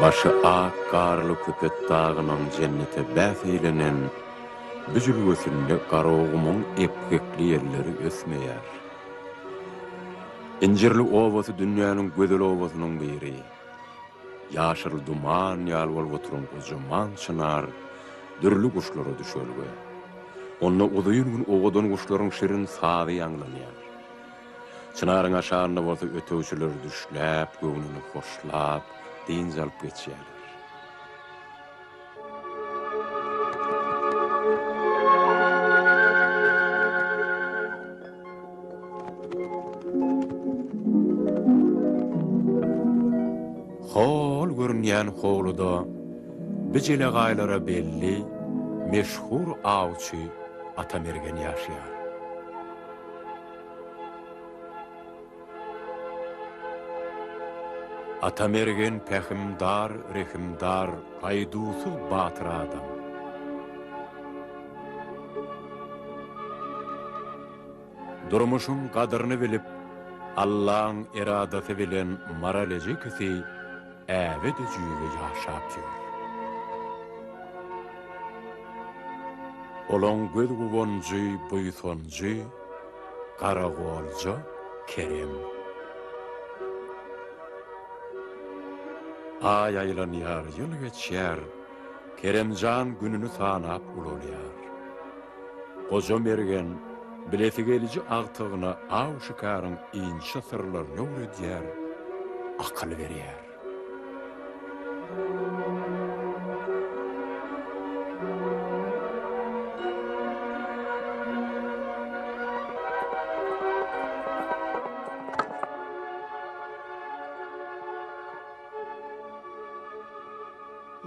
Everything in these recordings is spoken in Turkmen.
Başy ak garly Köpetdagynyň jennete bäs eýlenen bu jülgesinde Garagumuň epgekli ýelleri ösmeýär. Injirli obasy dünýäniň gözel obasynyň biri. Ýaşyl duman ýaly bolup oturan gojaman çynar dürli guşlara düşelge. Onda uzyn gün owadan guşlaryň şirin sazy ýaňlanýar. Çynaryň aşagynda bolsa ötegçiler düşläp, göwnüni hoşlap, dynç alyp geçýärler. Hol görünýän howluda bi jelegaýlara belli, meşhur awçy Atamergen ýaşaýar. Atamergen pähimdar, rehimdar, gaýduwsyz batyr adam. Durmuşyň gadyryny bilip, Allaň eradasy bilen Maral ejekisi äbe-de-jüýbe ýaşap ýör. Olaň göz guwanjy, buýsanjy garagolja Kerem. Aý aýlanýar, ýyl geçýär, Keremjan gününi sanap ulalýar. Goja Mergen bilesigeliji agtygyna aw-şikaryň inçe syrlaryny öwredýär, akyl berýär.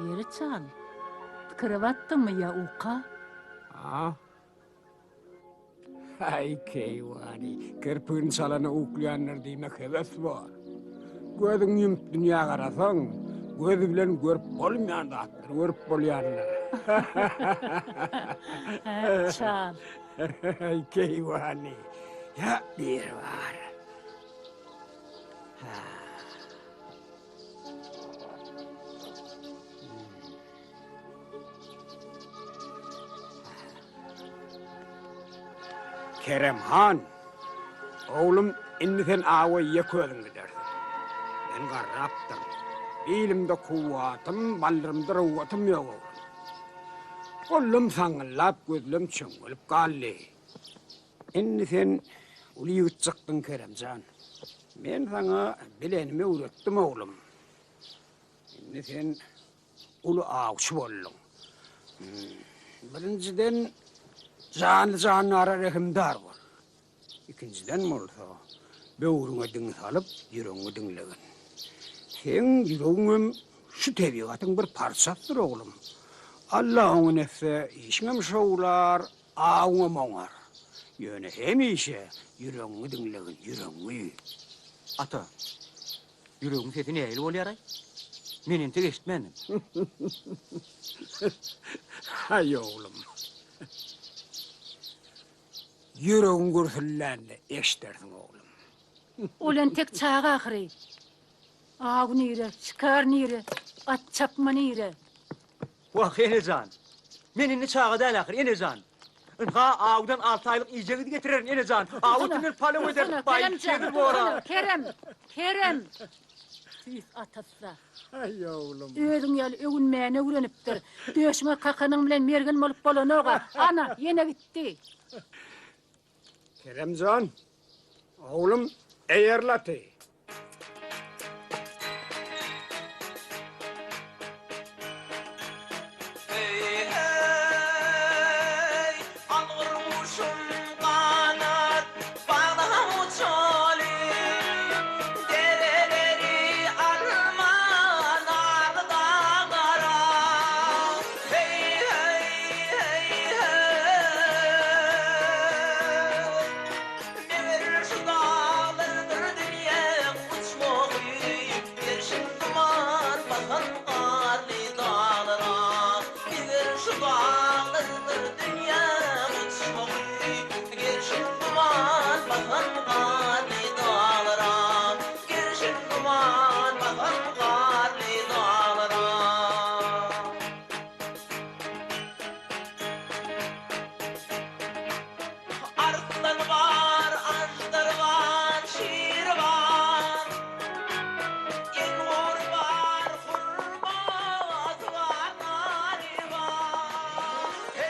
Ýeri çal, pikire batdyňmy ýa uka? A? Aý, keýwany, kirpigini çalana uklaýandyr diýmek hebes bor. Gözüňi ýumup dünýä garasaň, göz bilen görüp bolmaýan zatlary görüp bolýandyr. Hä, çal. Aý, keýwany, ýa biri bar. Hä. Kerem han, oglum, indi sen awa ýeke özüň gidersiň. Men garrapdyryn. Bilimde kuwwatym, baldyrymda rowgatym ýok, oglum. Gollum saňňyldap, gözlem çöňňelip galdy. Indi sen uly ýigit çykdyň, Kerem jan. Men saňa bilenimi öwretdim, oglum. Indi sen uly awçy bolduň. Birinjiden, janly-jandara rehimdar bol. Ikinjiden bolsa, böwrüňe diň salyp, ýüregiňi diňlegin. Seň ýüregiňem şu tebigatyň bir parçasydyr, oglum. Alla oňyn etse, işiňem şowlar, awyňam oňar. Ýöne hemişe ýüregiňi diňlegin, ýüregiňi. Ata, Ýüregiň sesi nähili bolýar-aý? Men entek eşitmändim. Haý, oglum. Ýüregiň gürsüldände eşdersiň, oglum. Ol entek çaga ahyry. Aw nire, şikar nire, at çapma nire? Wah, ene jan! Men indi çaga däl ahyry, ene jan! Ynha, awdan alty aýlyk iýjegidi getirerin, ene jan! Aw etinden palaw ederin, baý, hezil bor-a! Kerem! Kerem! Tüýs atasy-da. Aý, oglum! Özüň ýaly öwünmäni öwrenipdir. Döşüňe kakanyň bilen mergen bolup bolanok-a. Ana, ýene gitdi. Kerem jan, oglum, eýerli aty! Meger şu daglardyr dünýä.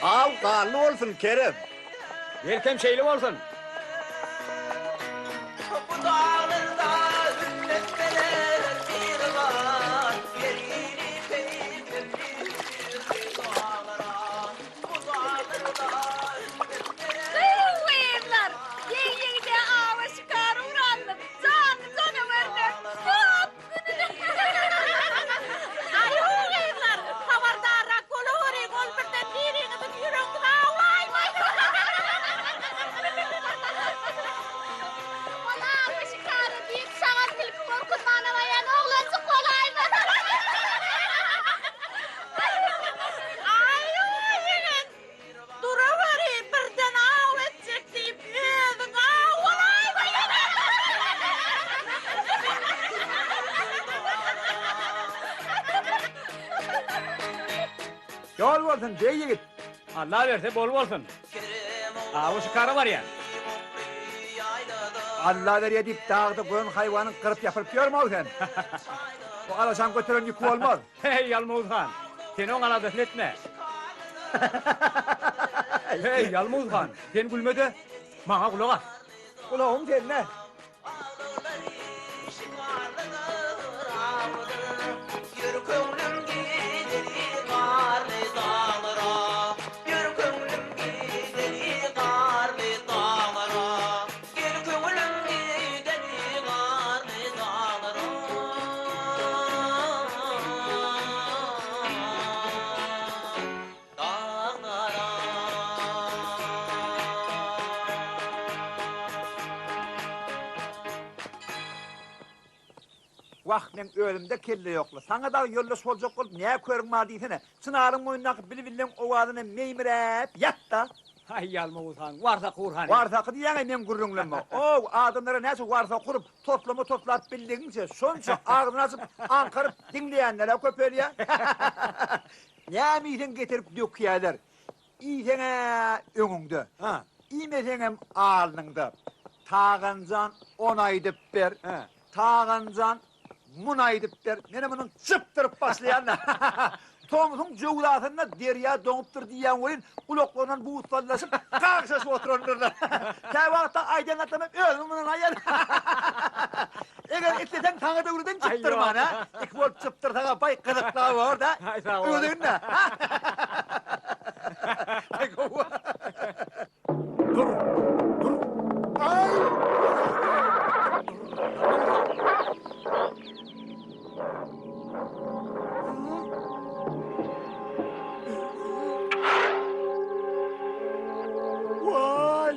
Aw ganly bolsun, Kerem. Belkem şeýle bolsun. Bu daglarda hümmet berer Biribar, Perini peýkamberli daglara. Bu daglarda hümmet berer. Gyzlar, ýeg-ýegde awa şikar ugrandyk. Janly janawerler köp gününe. Aý-ow gyzlar, habardarrak bolaweriň, ol birden biriňiziň ýüregiňizi awlaýmasyn. Ol awa şikara diýip, şagal tilki gorkuzmana barýan oglanjyk bolaýmasyn. Aý-ow ýigit, Duraweri, birden aw etjek diýip, özüň aw bolaýma ýene! Ýol bolsun, beg ýigit! Alla berse bol bolsun. Awa şikara barýan. Alla berýä diýip dagda goýan haýwanyň gyryp ýapyryp ýörme-ow sen. Bu alaşaň göteren ýüki bolmaz. Heý, Ýalmawuz han, sen oň aladasyny etme. Heý, Ýalmawuz han, sen gülme-de, maňa gulak as. Gulagym sende. Gel köňlüm gideli garly daglara. Daglara. Wah, meň özümde kelle ýokla. Saňa dagy ýoldaş boljak bolup nä körüň bar diýsene. Çynaryň boýundaky bilbilleň owazyna meýmiräp ýat-da. Haý, Ýalmawuz han, warsaky ur hany. Warsaky diýýäň-eý meň gürrüňlemme. Ow, adamlara näçe warsaky urup, toslama toslap bildigiňçe, şonça agzyny açyp, aňkaryp diňleýänler-ä köpelýär. Näme iýseň getirip dökýäler. Iýseň-ä öňüňde, iýmeseňem alnyňda. Taganjan ony aýdyp ber. Taganjan muny aýdyp ber. Menem munuň çypdyryp başlaýan-da. Tomsuň jöwzasynda derýa doňupdyr diýýän welin, gulaklaryndan buz sallaşyp, gagşaşyp oturandyrlar. Käwagtda aýdan zatlarymy özüm ynanaýan. Eger isleseň saňa-da öwreden çypdyrman, hä? Iki bolup çypdyrsaň-a baý gyzykly bor-da. Öwredegin-dä. Aý gowy. Dur! Dur! Aý! Waý!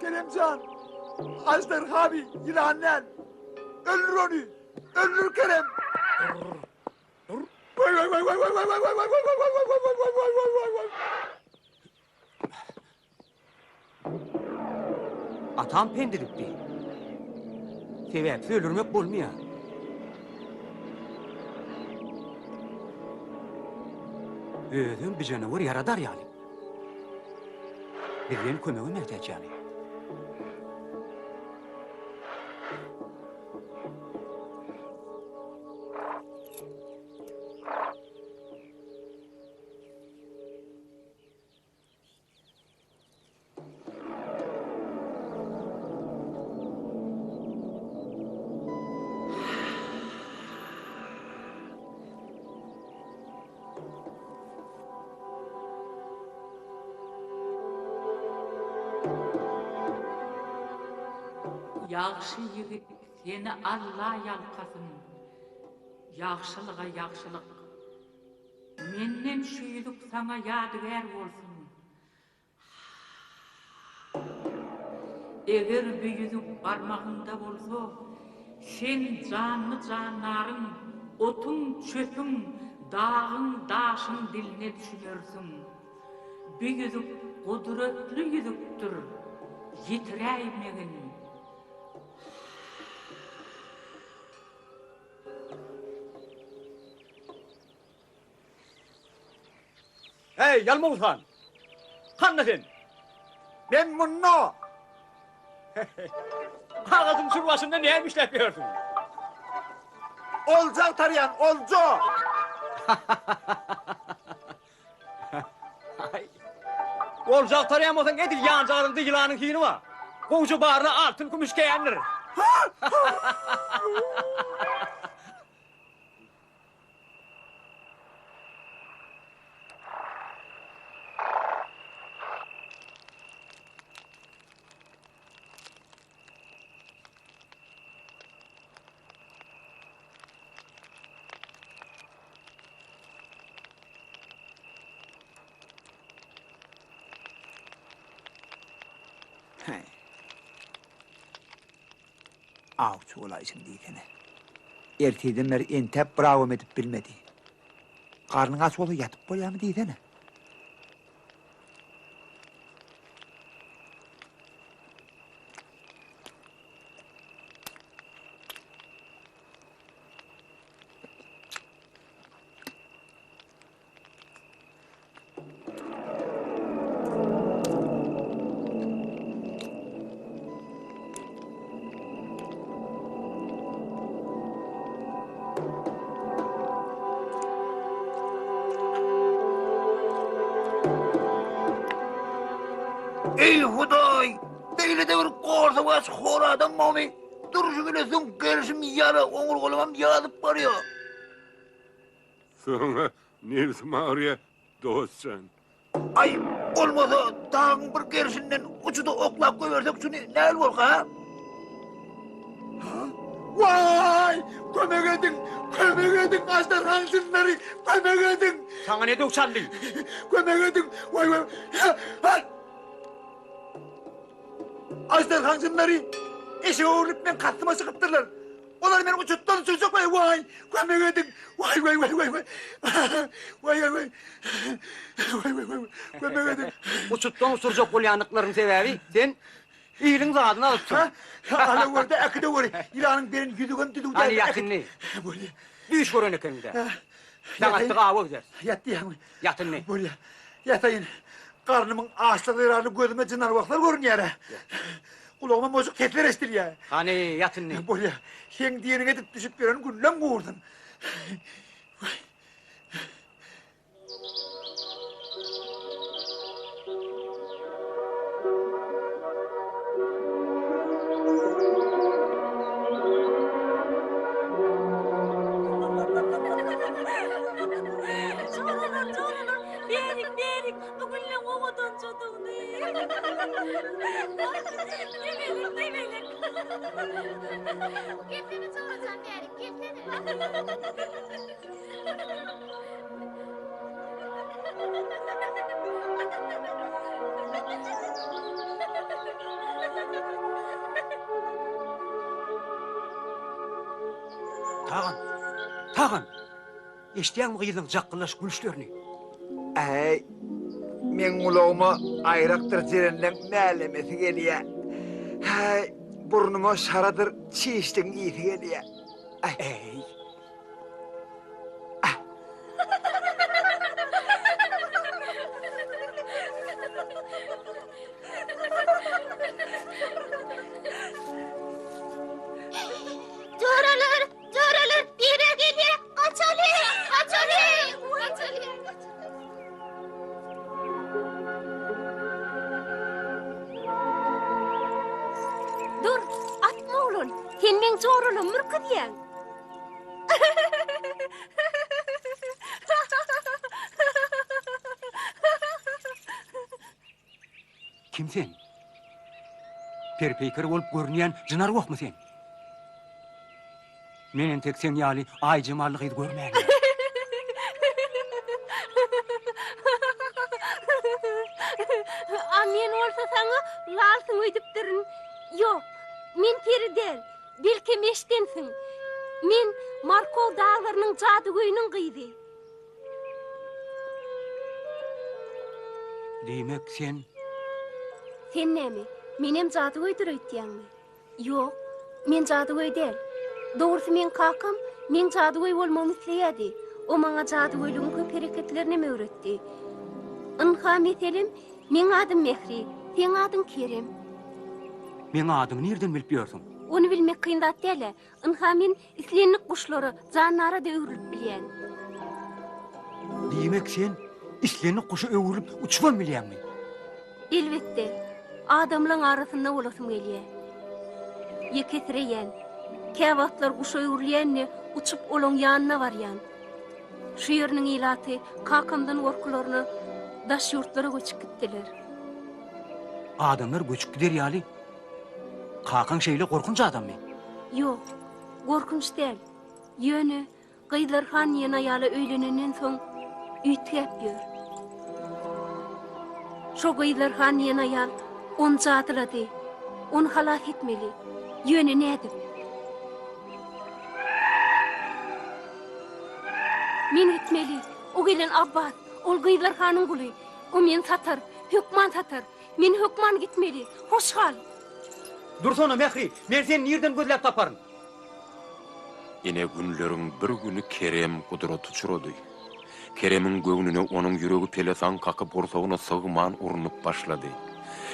Keremjan! Aždarha bi, ýylan däl. Öldür ony! Öldür Kerem! Dur! Dur! Waý waý waý waý waý waý waý waý waý waý waý waý waý waý waý waý waý waý. Atam pent edipdi. Sebäpsiz öldürmek bolmaýar. Özem bijanawar ýaradar ýaly. Bizden kömege mätäç ýaly. Ýagşy ýigit seni Alla ýalkasyn, Ýagşylyga ýagşylyk. Menden şu ýüzük saňa ýadygär bolsun. Eger bu ýüzük barmagyňda bolsa, sen janly-jandaryň, otuň-çöpüň, dagyň-daşyň diline düşünersiň. Bu ýüzük gudratly ýüzükdir, ýitiräýmegin. Heý, Ýalmawuz han! Handa sen? Men munda! Agajyň çür başynda näme işläp ýörsüň? Olja agtarýan, olja! Aý. Olja agtarýan bolsaň edil ýanjagazyňda ýylanyň hini bar. Gowja baryna altyn kümüş kändir. Awçy bolaýşyň diýsene. Ertirden bäri entäp bir awam edip bilmedi. Garnyň aç bolsa ýatyp bolýarmy diýsene. Eý Hudaý! Beýle-de bir gorsawaç hor adam barmy? Durşy bile süňk gerşim ýara, oňurgalamam ýazyp barýar. Saňa nebsim agyrýar, dost jan. Aý, bolmasa dagyň bir gerşinden uçuda oklap goýbersek şuny näl bolka, ha? Waý! Kömek ediň! Kömek ediň! Aždarhaň jynlary! Kömek ediň! Saňa ne döw çaldy? Kömek ediň! Waý, waý! Ha! Aždarhaň jynlary eşege öwrülip meň kastyma çykypdyrlar. Olar meni uçutdan uçurjak waý waý! Kömek ediň! Waý waý waý waý waý! Waý waý waý! Waý waý waý! Kömek ediň! Uçutdan uçurjak bolýandyklarynyň sebäbi sen Iliň zadyny alypsyň. Ha, alawerde äkideweri. Ýylanyň beren ýüzügem düzüw däl. Hany ýat indi. Bolýa. Düýş gören ekeniň-dä. Daň atdyk awa gideris. Ýat diýýäňmi? Ýat indi. Bolýa. Ýataýyn. Garnymyň açlygy zerarly gözüme jyn-arwahlar görünýär-ä. Gulagyma mojuk sesler eşidilýär. Hany, ýat indi. Bolýa. Seň diýeniňi edip düşüp ýören günlem gursun. Joralar, joralar, beriň, beriň, bu gülleň owadanjadygyny. Demelik, demelik. Gelsene jorajan bärik, gelsene. Tagan! Tagan! Eşidýäňmi gyzyň jakgyllaşyp gülüşlerini? Äý, meň gulagyma aýrakdyr jerenleň mälemesi gelýä. Häý, burnuma şaradyr çişligiň ysy gelýä. Äý! Joralar, joralar, biri gelýär, gaçaly, gaçaly, gaçaly. Dur, atma oglan, sen meň joralamy ürküzýäň. Kim sen? Perpeýker bolup görünýän jyn-arwahmy sen? Men entek seň ýaly aý jemally gyz görmändim. A men bolsa saňa lalsyň öýdüpdirin. Ýok, men peri däl. Belkem eşdensiň. Men Markow daglarynyň jadygöýüniň gyzy. Diýmek, sen. Sen näme, menem jadygöýdür öýtýäňmi? Ýok, men jadygöý däl. Dogrusy meň kakam meň jadygöý bolmagymy isleýärdi. O maňa jadygöýlügiň köp hereketlerinem öwretdi. Ynha, meselem, Meň adym Mähri, seň adyň Kerem. Meň adymy nirden bilip ýörsüň? Ony bilmek kyn zat däl-ä. Ynha men islendik guşlara, jandara-da öwrülip bilýän. Diýmek sen islendik guşa öwrülip uçubam bilýäňmi? Elbetde, adamlaň arasynda bolasym gelýä. Ýekesireýän. Käwagtlar guşa öwrülýän-de, uçup olaň ýanyna barýan. Şu ýeriniň ilaty kakamdan gorkularyna daş ýurtlara göçüp gitdiler. Adamlar göçüp gider ýaly, kakaň şeýle gorkunç adammy? Ýok, gorkunç däl. Ýöne Gyzlar han diýen aýala öýlenenden soň üýtgäp ýör. Şo Gyzlar han diýen aýal ony jadylady. Ony halas etmeli. Ýöne nädip? Men gitmeli. O gelen Abbas. Ol Gyzlar hanyň guly. O meni satar. Hökman satar. Men hökman gitmeli. Hoş gal. Dursana, Mähri! Men seni nirden gözläp taparyn? Ine günleriň bir güni Kerem gudrata uçrady. Keremiň göwnüne onuň ýüregi pelesaň kakyp gursagyna sygman urnup başlady.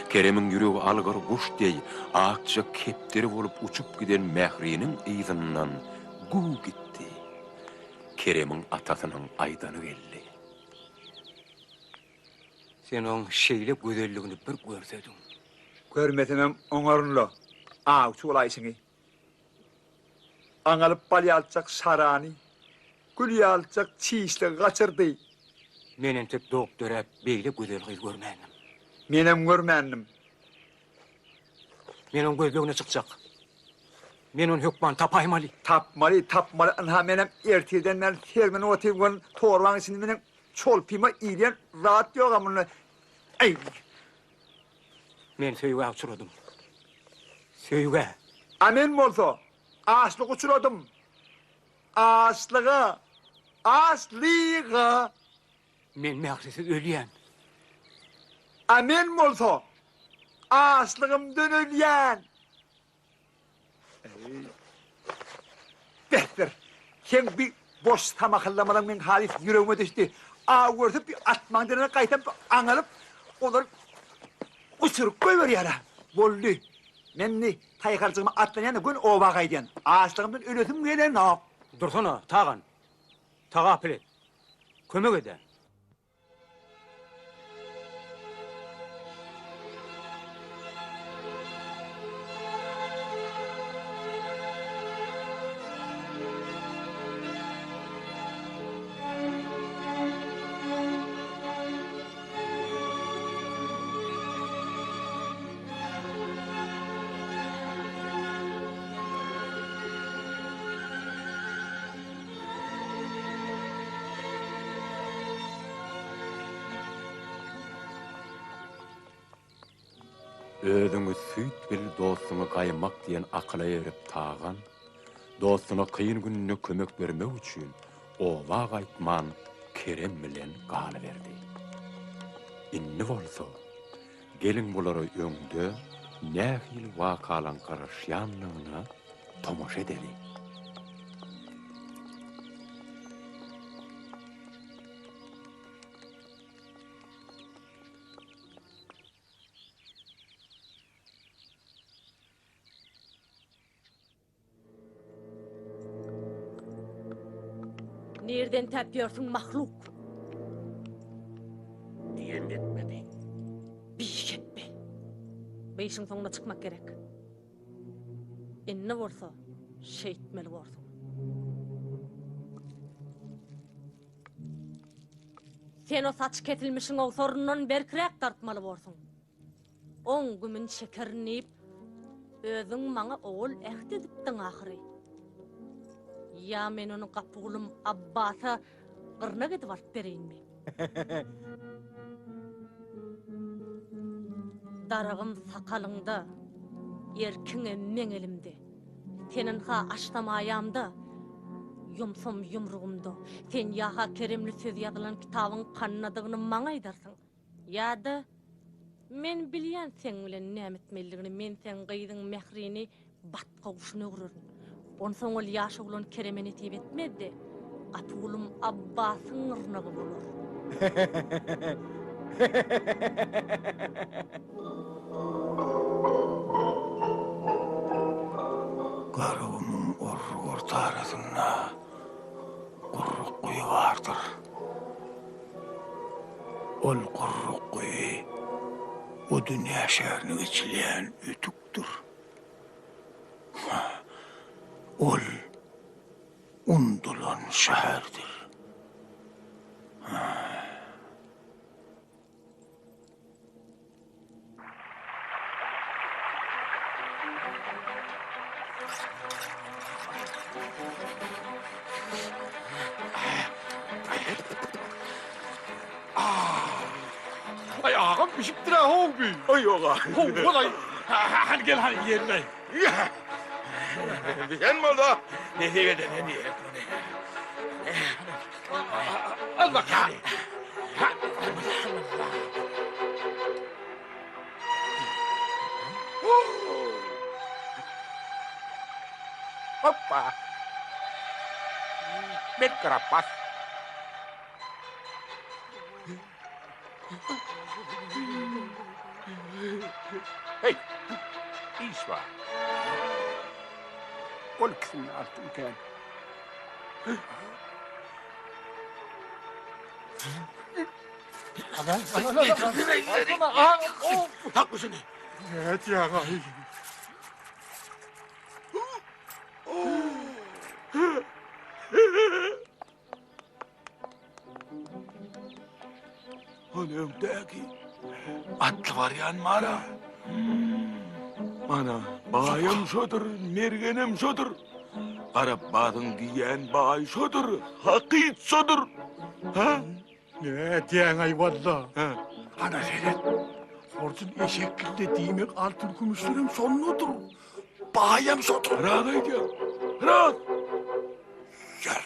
Keremiň ýüregi algyr guş deý akja kepderi bolup uçup giden Mähriniň yzyndan güw gitdi. Keremiň atasynyň aýdany geldi. Sen oň şeýle gözelligini bir görsediň. Görmesemem oňaryn-la, awçy bolaýşyňy. Aňalyp bal ýalyjak şarany, gül ýalyjak çişligi gaçyrdy. Men entek dogup-döräp beýle gözel gyz görmändim. Menem görmändim. Men oň gözlegine çykjak. Men ony hökman tapaýmaly. Tapmaly, tapmaly. Ynha menem ertirden bäri sermenip otyryn, görün, torbaň içinde meniň çolpyma iýlen zat ýog-a munda. Eý! Men söýgä uçradym. Söýgä. A men bolsa açlyga uçradym. Açlyga! Açlyga! Men mährisiz ölýän. A men bolsa açlygymdan ölýän. Besdir. Seň bi boş samahyllamalyň meň halys ýüregime düşdi. Aw görse bi atmaň derine gaýtam aňalyp, olary uçuryp goýberýär-ä. Boldy. Men indi taýharjygyma atlanýan-da göni oba gaýdýan. Açlygymdan ölesim gelenok. Dursana, Tagan. Tagapyl et. Kömek ed-ä. Özüňi süýt bil, dostuňy gaýmak diýen akyla erip Tagan, dostuna kyn gününde kömek bermek üçin oba gaýtman Kerem bilen galyberdi. Indi bolsa, geliň bulara öňde nähili wakalaň garaşýandygyna tomaşa edeliň. Nirden täp ýörsüň mahluk? Diýen etmedi. Bişepbe. Bu işiň soňuna çykmak gerek. Indi bolsa şeýtmeli borsuň. Sen o saç kesilmişiň owsaryndan berkräk dartmaly borsuň. Oň gümün çekerin diýip, özüň maňa owal äht edipdiň ahyry. Ýa men ony gapygulym Abbasa gyrnak edip alyp bereýinmi? Daragym sakalyňda, erkiňem meň elimde. Sen ynha açsam aýamda, ýumsam ýumrugymda. Sen ýa-ha keremli söz ýazylan kitabyň kannadygyny maňa aýdarsyň. Ýa-da, men bilýän seň bilen näme etmelidigini, men seň gyzyň Mährini batga guşuna öwrerin. Onsoň ol ýaş oglan Kereme nesip etmez-de, Gapygulym Abbasyň gyrnagy bolar. Garagumuň orruk ortarasynda gurruk guýy bardyr. Ol gurruk guýy. O dünýä şäherine geçilýän ötükdir. Ol undulan şäherdir. Ay agam bişipdir ha how bi. Ay yoga. How kolay. Hadi gel hadi yiyelim. Bişen boldy. Nesip eden hem ýerek muny. Al bakalım. Hoppa. Bet karapas. Hey, iş bar. Ol ikisinde altyn kän. Tak şunu. Evet ya. Ol öňdäki atly barýan mara. Mana baýam şodur, mergenem şodur. Garapbazyň diýýän baý şodur, hakyt şodur. Ha? Ne diýäň-aý walla? Hana seret. Horjun eşekgilde diýmek altyn kümüşlerem şondadyr. Baýam şodur. Ras aýdýaň. Ras. Ýör.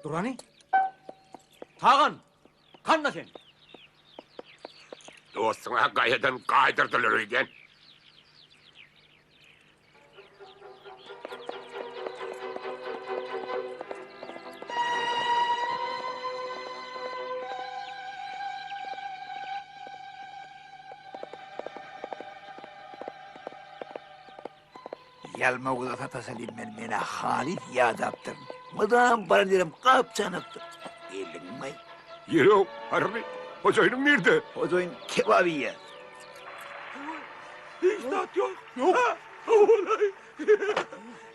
Durany. Tagan, kanda sen. Dostuňa gaýadan gaýdyrdylar öýdýän. Ýalmawuza sataşaly men menä halys ýadapdyryn. Mydam baran ýerim gapjanypdyr. Geldiňmi? Ýeri-ow, harby, hojaýynyň nirde? Hojaýyn kebap iýýär. Hiç zat ýok. Ýok. Howalaý.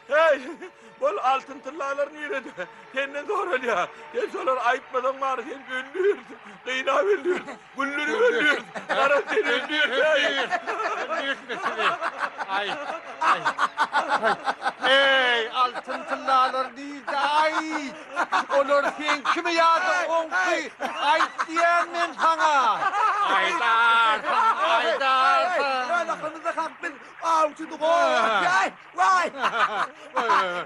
Heý, bol altyn tyllalar nirede? Senden soralýar. Sen şolary aýtmasaň bary sen öldürirsiň. Gynap öldürirsiň. Güldürip öldürirsiň. Gara sen öldürirsiň. Aý, aý. Eý, altyn tyllalar nirde? Aýt! Olar seňkimi ýa-da oňky? Aýt diýýän men saňa! Aýdarsyň, aýdarsyň! Öz aklymyzda hak biz awçydyk-ow! Waý!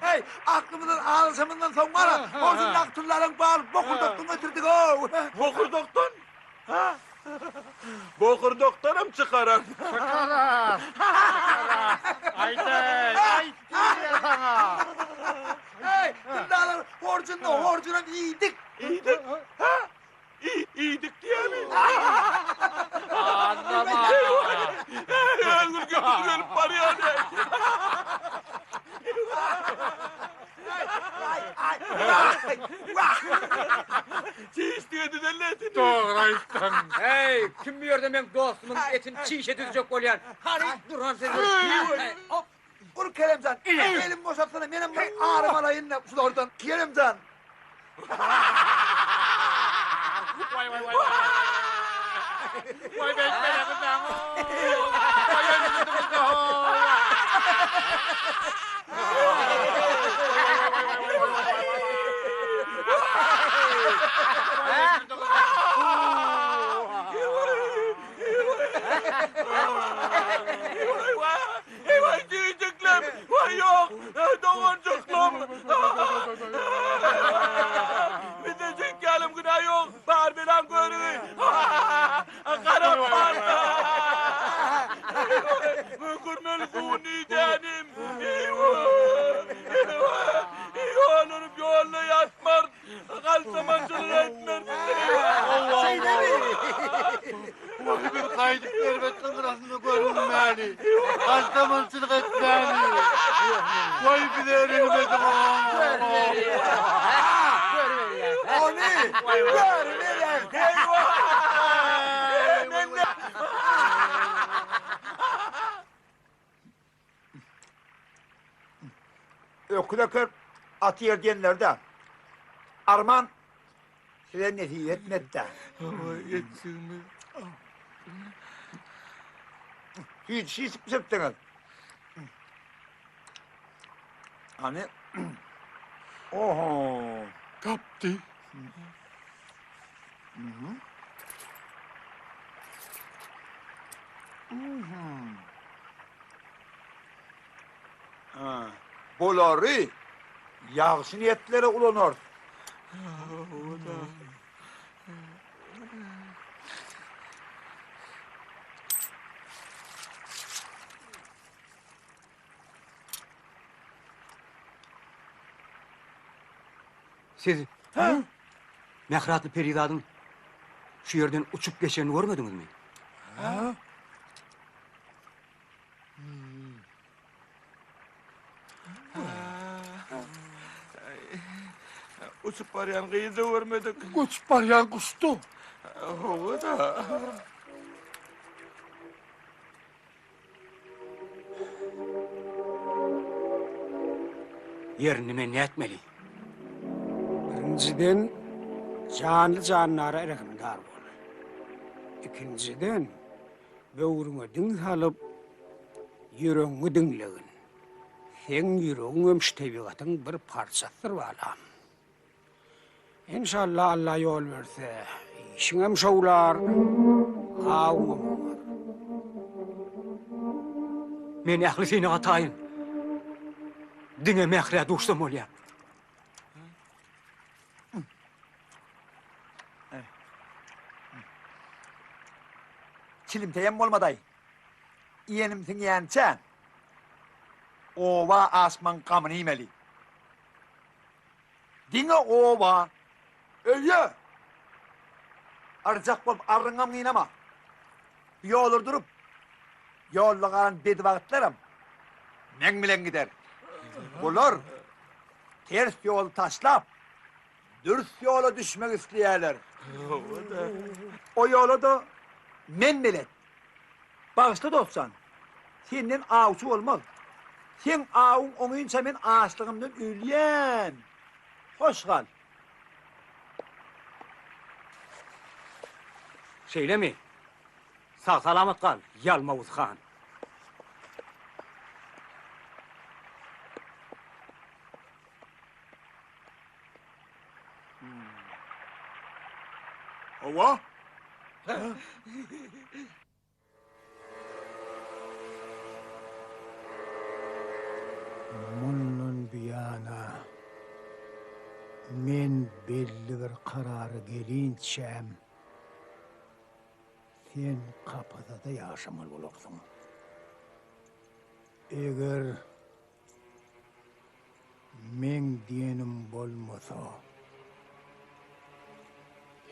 Heý, aklymyzdan azaşamyzdan soň wara, horjundaky tyllalaryň baryny bokurdakdan götürdik-ow! Bokurdakdan? Ha? Bokurdakdanam çykarar. Çykarar! Çykarar! Aýdaý, aýt diýýän saňa! Heý, tyllalar horjunda, horjunam iýdik! Iýdik? Ha? Iýdik diýýämi? Annama! Özgür götür gelip barýar. Çiş diýdi etini. Dogry aýtdyň. Heý, kim bu ýerde meň dostumyň etini çişe düzjek bolýan? Hany, duran sen. Hop, ur Keremjan. Elim boşatsana, menem bir arym alaýyn-da şulardan. Keremjan. Waý waý waý. Waý beýtmeli gyzlaň. Waý öldürdüňiz Doganjyklarym. Bizde çekýälim günä ýok. Bar belaň görügi. Garap barda. Müňkür melguny dänim. Ýoluryp ýolda ýatmar. Galtamançylyk etmez. Şeýlemi? Waý biz gaýdyp erbetligiň gyrasynda görünmäli. Galtamançylyk etmäli. Waý bize rehim ediň. Ony görüberýär. Öküz eker, at ýer diýenler-dä. Arman, size nesip etmedi-dä. Etjigimiz. Süýji şişip bişiripdiňiz. Hany? Oho! Tapdy. Bulary ýagşy niýetlere ulanarys. Siz Mähri atly perizadyň şu ýerden uçup geçenini görmediňizmi? Hä? Uçup barýan gyzy görmedik. Uçup barýan guşdy. Hawa-da. Ýerini men nätmeli? Birinjiden, janly-jandara rehimdar bol. Ikinjiden, böwrüňe diň salyp, ýüregiňi diňlegin. Seň ýüregiňem şu tebigatyň bir parçasydyr balam. Enşalla Alla ýol berse, işiňem şowlar, awuňam oňar. Men ähli synaga taýyn. Diňe Mährä duşsam bolýar. Çilimteýem bolmadaý. Iýenim siňýänçä, oba aşmaň gamyny iýmeli. Diňe oba, öýe! Arjak bolup arryňam gynama. Bu ýollar durup, ýolda galan bedibagtlaram meň bilen gider. Bular ters ýoly taşlap, dürs ýola düşmek isleýärler. O ýola-da men belet. Bagyşla dost jan, senden awçy bolmaz. Seň awuň oňynça men açlygymdan ölýän. Hoş gal. Şeýlemi? Sag-salamat gal, Ýalmawuz han. Hawa. Mundan buýana men belli bir karara gelinçäm, sen kapasada ýaşamaly bolarsyň. Eger Meň diýenim bolmasa,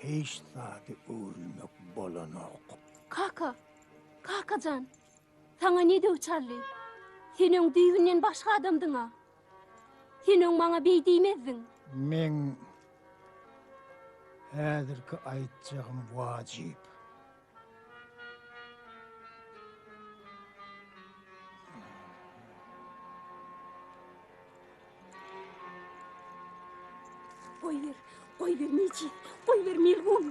hiç zady öwrülmek bolanok. Kaka, kaka jan, saňa ne döw çaldy? Sen öň düýbünden başga adamdyň-a. Sen öň maňa beý diýmezdiň. Meň häzirki aýtjagym wajyp. Goýber, goýber nejis, goýber melgun.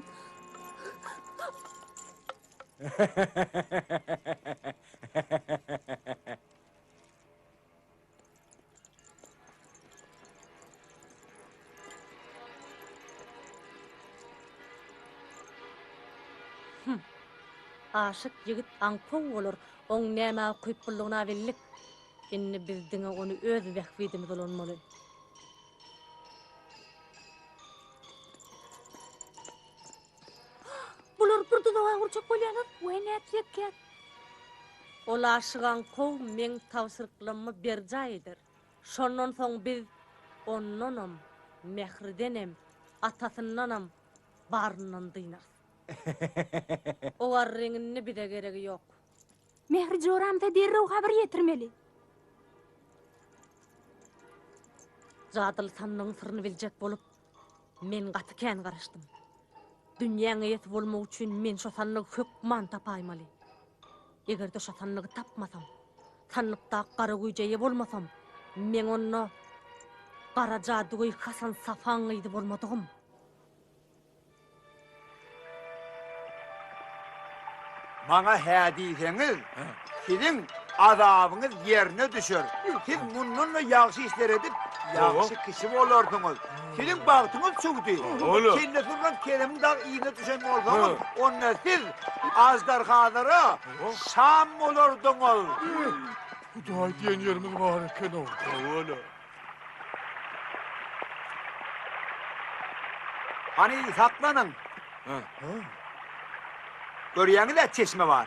Hüm. Aşyk ýigit aňkow bolar, oň nämä ukyplylygyna bildik. Indi biz diňe ony öz bähbidimize ulanmaly. Bular bir duzaga gurjak bolýarlar. Weý nätjekkäk? Ol aşygan kow meň tabşyryklammy berjaý eder. Şondan soň biz ondanam, Mähridenem, atasyndanam baryndan dynarys. O garryň indi bize geregi ýok. Mähri joramyza derrew habar ýetirmeli. Jadyly sandygyň syryny biljek bolup, men gaty kän garaşdym. Dünýäň eýesi bolmak üçin men şo sandygy hökman tapaýmaly. Eger-de şo sandygy tapmasam, sandykdaky gara güýje eýe bolmasam, meň onda gara jadygöý Hasan Safaň gyzy bolmadygym. Maňa hä diýseňiz, siziň azabyňyz ýerine düşer. Siz mundan-da ýagşy işler edip, ýagşy kişi bolarsyňyz. Siziň bagtyňyz çüwdi. Kellesi urlan Keremiň dagy yzyna düşen bolsaňyz, onda siz aždarhalara şam bolardyňyz. Hudaý diýen ýerimiz bar eken-ow. Hany saklanyň. Görýäňiz-ä çeşme bar.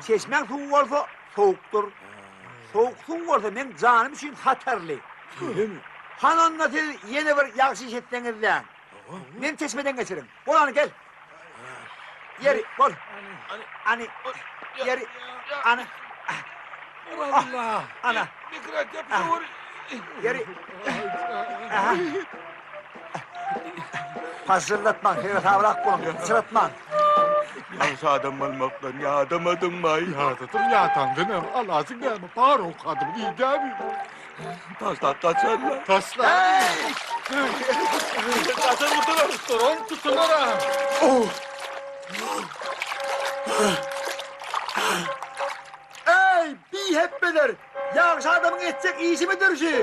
Çeşmäň suwy bolsa sowukdyr. Sowuk suw bolsa meň janym üçin hatarly. Hany onda siz ýene bir ýagşy iş etseňiz-dä. Meni çeşmeden geçiriň. Bol hany gel. Ýeri bol. Hany ýeri hany. Allah. Ana. Mikrat ýapyşawur. Ýeri. Aha. Pažžyrlatmaň, seresabrak boluň, syçratmaň. Ýagşy adam bolmakdan ýadamadyňmaý? Ýadadym, ýadandanam alajyň näme, bar owkadymy diýdämi? Taşlap gaçarlar. Taşla. Gaçar gutular. Duran tutular. Oh. Eý, bihepbeler! Ýagşy adamyň etjek işimidir şu?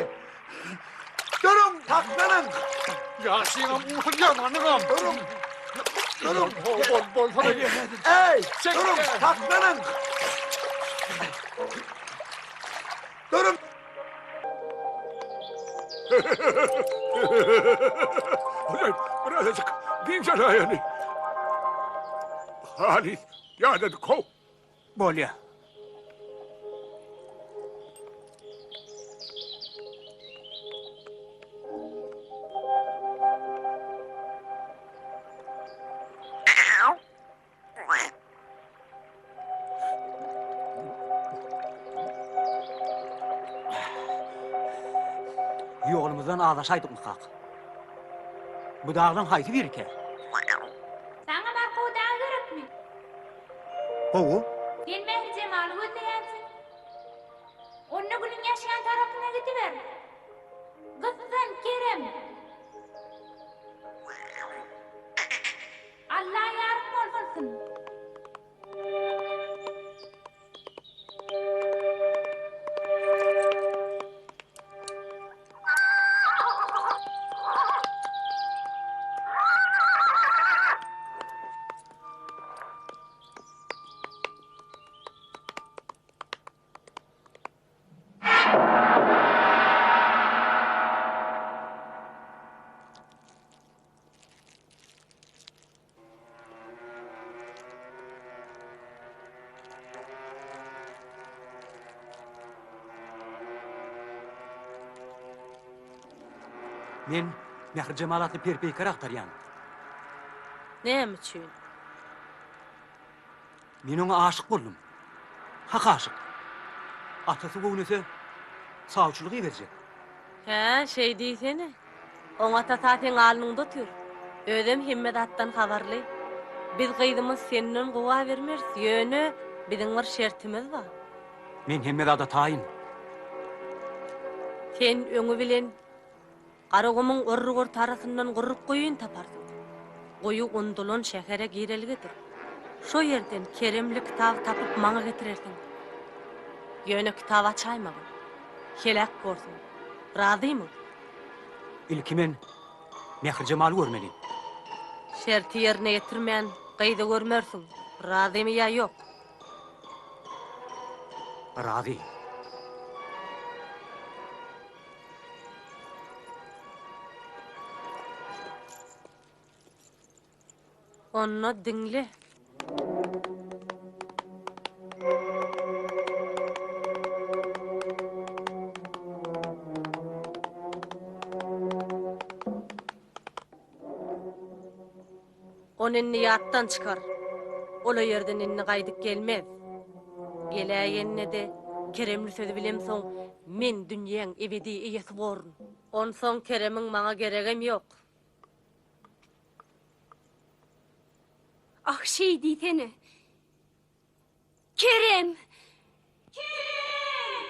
Duruň, saklanyň! Ýagşyňam ursun, ýamanyňam. Duruň! Duruň! Bol, bolsana. Eý, duruň, saklanyň! Duruň! Birazajyk dynç alaýaly. Halys ýadadyk-how. Bolýa. Ýolumyzdan azaşaýdykmykak? Bu daglaň haýsy birikä? Saňa Barkow dagy gerekmi? Hawa. Sen Mährijemaly gözleýänsiň. Onda Gülüň ýaşaýan tarapyna gidiber. Gyssan, Kerem! Alla ýaryň bolsun! Men Mährijemal atly per-peýker agtarýan. Näme üçin? Men oňa aşyk boldum. Hak aşyk. Atasy göwnese, sawçylyk iberjek. Hä, şeý diýsene. Oň atasy-a seň alnyňda otyr. Özem hemme zatdan habarly. Biz gyzymyzy senden gowa bermeris, ýöne biziň bir şertimiz bar. Men hemme zada taýyn. Sen öňi bilen Garagumuň orruk-ortarasyndan gurruk guýyny taparsyň. Guýy undulan şähere girelgedir. Şo ýerden keremli kitaby tapyp maňa getirersiň. Ýöne kitaby açaýmagyn. Heläk borsuň. Razymyň? Ilki men Mährijemaly görmeli. Şerti ýerine ýetirmän gyzy görmersiň. Razymy ýa ýok? Razy. Onda diňle. Ony indi ýatdan çykar. Ol o ýerden indi gaýdyp gelmez. Geläýende-de, keremli sözi bilemsoň, men dünýäň ebedi eýesi borun. Onsoň keremiň maňa geregem ýok. Ah, şeý diýsene. Kerem! Kerem!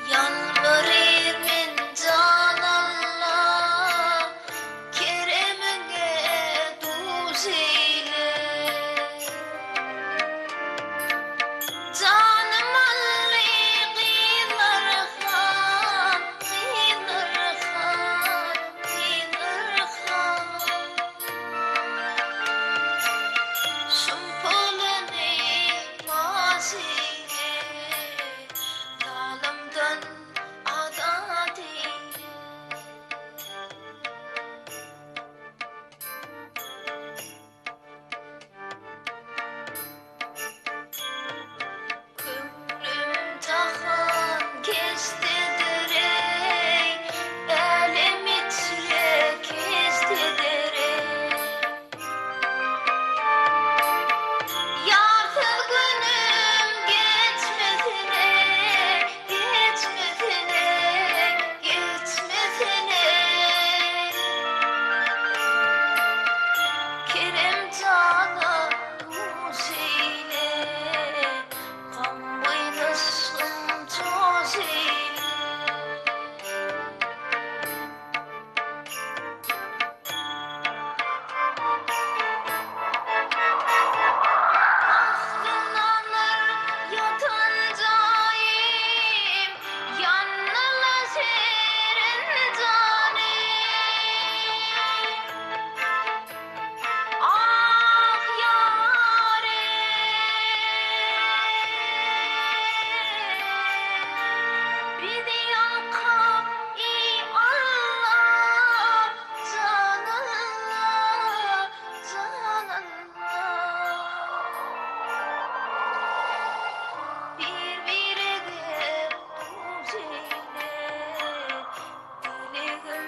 Ýalbaryr men jan Alla, Keremiňe duş eýle. Janym aldy gyzlar han, gyzlar han, gyzlar han. Şum puluny paş eýle, Zalymdan azat eýle. Köňlüm jahan keşdedir-eý, Älem içre keşdedir-eý. Ýarsyz günüm geçmesin-eý, geçmesin-eý, geçmesin-eý. Kerem jana duş eýle, Gamgyn yşgym joş eýle. Aslyndandyr ýatan jaýym, Ýannyla şirin janym. Ah, ýarym! Bizi ýalkap, eý, Alla, jan Alla, jan Alla. Bir-birege duş eýle, Dilegim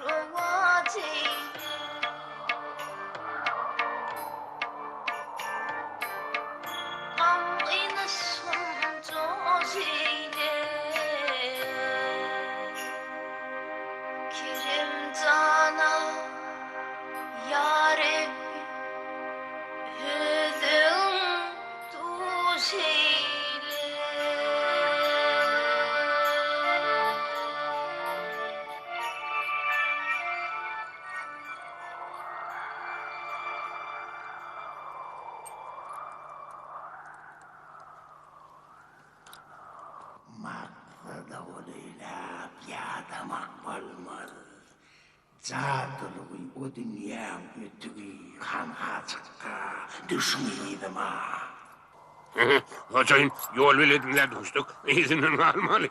rowaç eýle. Gamgyn yşgym joş eýle. Kerem jana, ýa Rebbi, özüň duş eýle. Maksada golaýlap ýadamak bolmaz. Jadylygy o dünýäň ötügi hanha çykga düşüň yzyma. Hojaýyn, ýol beledinde duşduk, yzyndan galmaly.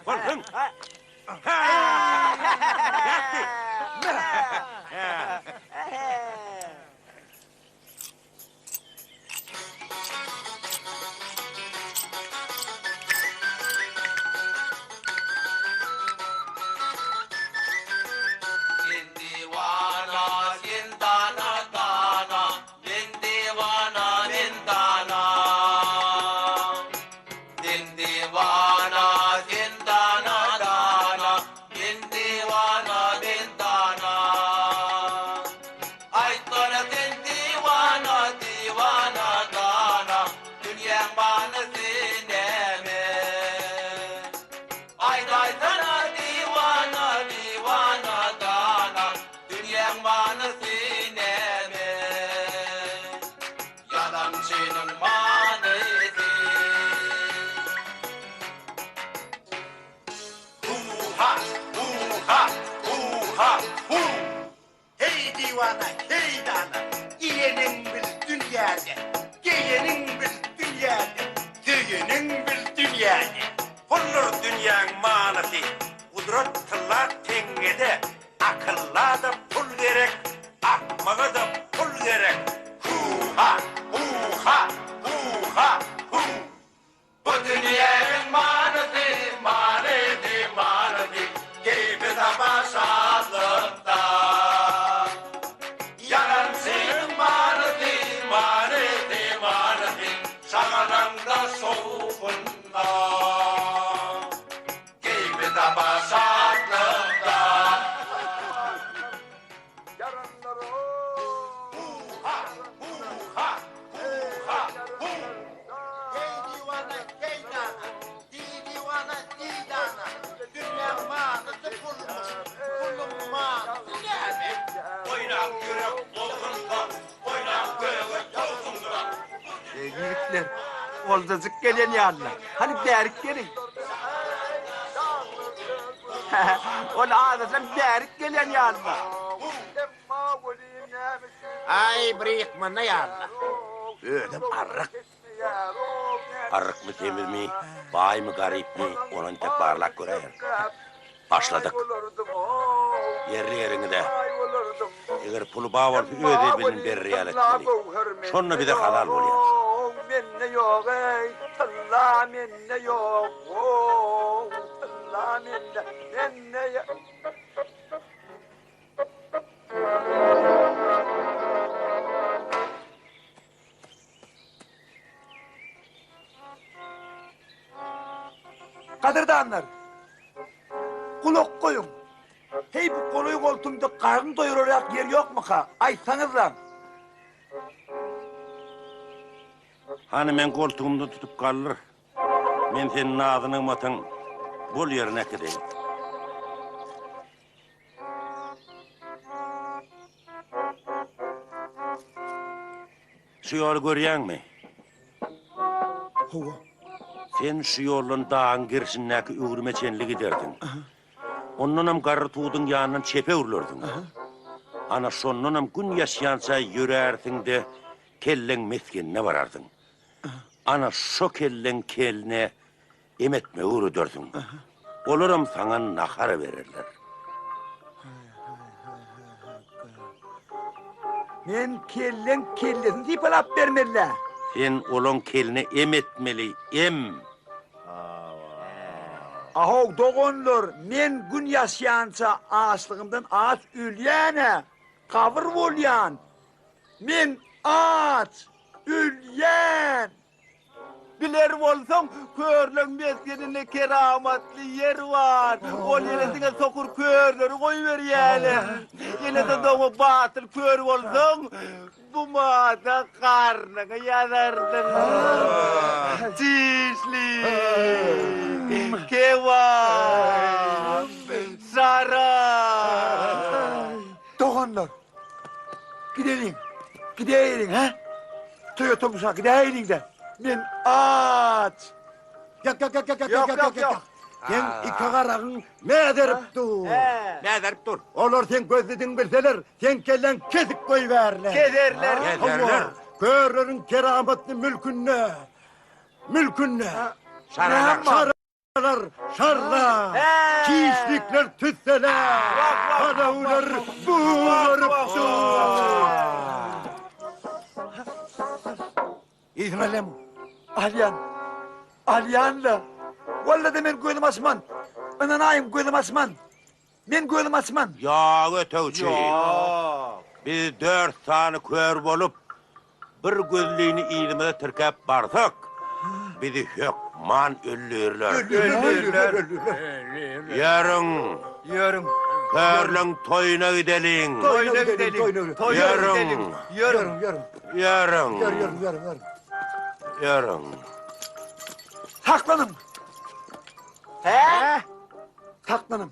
Bolsun. Sen diwana, sen dana, dana, Men diwana, men dana. Sen diwana, sen dana, dana, Men diwana, men dana. Aýt. dünýäde. Puldur dünýäň manysy, gudrat tylla teňňede, Akylla-da pul gerek, akmaga-da pul gerek. Hu-ha, hu-ha, hu-ha, hu. Bu dünýäniň manysy, manysy, manysy, keýpi-sapa şatlykda. Ýalançynyň manysy, manysy, manysy, şagalaňda, şowhunda. Keýpi-sapa şatlykda. Hu-ha, hu-ha, hu-ha, hu. Heý diwana, heý dana, diý diwana, diý dana, Dünýäň manysy pulmuş, puluň manysy näme? Oýnap ýürek bolsun-da, oýnap göge towsun-da. Eý, ýigitler, oljajyk gelen ýalyna. Hany bärik geliň. Ol azajam bärik gelen ýalyna. Aý, bir ýykmanda ýalyna. Özem arryk. Arrykmy, semizmi, baýmy, garypmy, ony entek barlap göräýerin. Başladyk. Ýerli-ýeriňize. Eger puly bar bolsa öz eli bilen berer ýaly etmeli. Şonda bize halal bolýar. Mende ýok eý, tylla mende ýok, how, tylla mende, mende ýok. Gadyrdanlar! Gulak goýuň! Heý, bu golaý-goltumda garyn doýurarýak ýer ýokmuka? Aýtsaňyzlaň! Hany meň goltugymdan tutup galdyr. Men seni nazy-nygmatyň bol ýerine äkideýin. Şu ýoly görýäňmi? Hawa. Sen şu ýoldan dagyň gerşindäki öwrüme çenli giderdiň. Ondanam garry tuduň ýanyndan çepe öwrülerdiň. Ana, şondanam gün ýaşýança ýörärsiň-de, kelleň mesgenine bararsyň. Ana, şo kelleň keline Em etmegi öwredersiň. Olaram saňa nahar bererler. Men kelleň kellesini sypalap bermeli-dä. Sen olaň keline em etmeli, em! Ahow, doganlar, men gün ýaşýança açlygymdan aç ölýän-ä, gabyr bolýan. Men aç ölýän! Biler bolsaň, körleň mesgeninde keramatly ýer bar. Ol ýere diňe sokur körleri goýberýärler. Ýene-de doňa batyl kör bolsaň, bu mada garnyňy ýazardyň. Çişli, kebap, şarap. Doganlar, gideliň, gidäýeliň, hä? Toýa tomusha gidäýeliň-dä. Men aç. Ýok, ýok, ýok, ýok, ýok, ýok, ýok. Seň iki garagyň mäzerip dur. Mäzerip dur. Olar seň gözlüdigiňi bilseler, seň kelläňi kesip goýbärler. Keserler. Keserler. Körleriň keramatly mülkünde, mülkünde. Şaralar. Şarlar şarla, çişlikler tüssele, palawlar bugaryp dur. Yzyňy alýarmy? Alýan. Alýan-la. Walla-da men gözüm açman. Ynanaýyň, gözüm açman. Men gözüm açman. Ýok, ötegçi. Ýok. Biz dört sany kör bolup, bir gözlini yzymyza tirkäp barsak, bizi hökman öldürirler. Öldürirler. Ýörüň. Ýörüň. Körleň toýuna gideliň. Toýuna gideliň. Toýuna gideliň. Ýörüň. Ýörüň. Ýörüň. Ýörüň, ýörüň, ýörüň. Ýörüň. Saklanyň. Hä? Saklanyň.